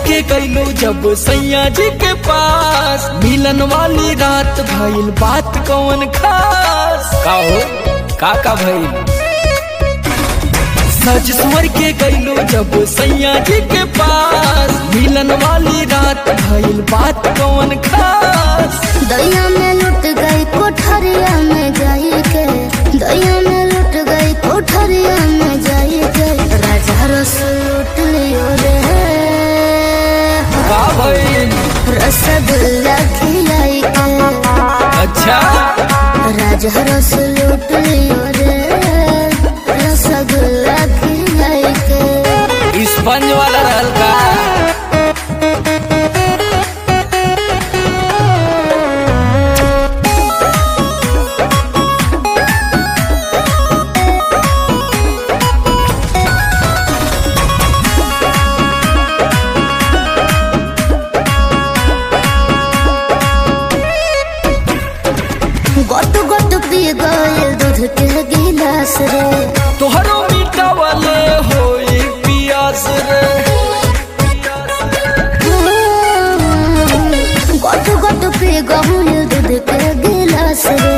के गईलू जब सैया जी के पास, मिलन वाली रात भइल बात कौन खास। का हो का का भइल? सज सुअर के गईलू जब सैया जी के पास, मिलन वाली रात भइल बात कौन खास। दया में लुट गई कोठरिया में जाई के, दया में लुट गई कोठरिया में जाई के, राजा रस लूट लियो रे। का भइल? रसगुल्ला खिलाई के। अच्छा। राजा रस लूट लियो रे, रसगुल्ला खिलाई के। स्पंज वाला रहल का? गोट गोट पी गए दूध के गिलास रे। तोहरो मीठा वाले होई पियास रे। गोट गोट पी गए दूध के गिलास रे,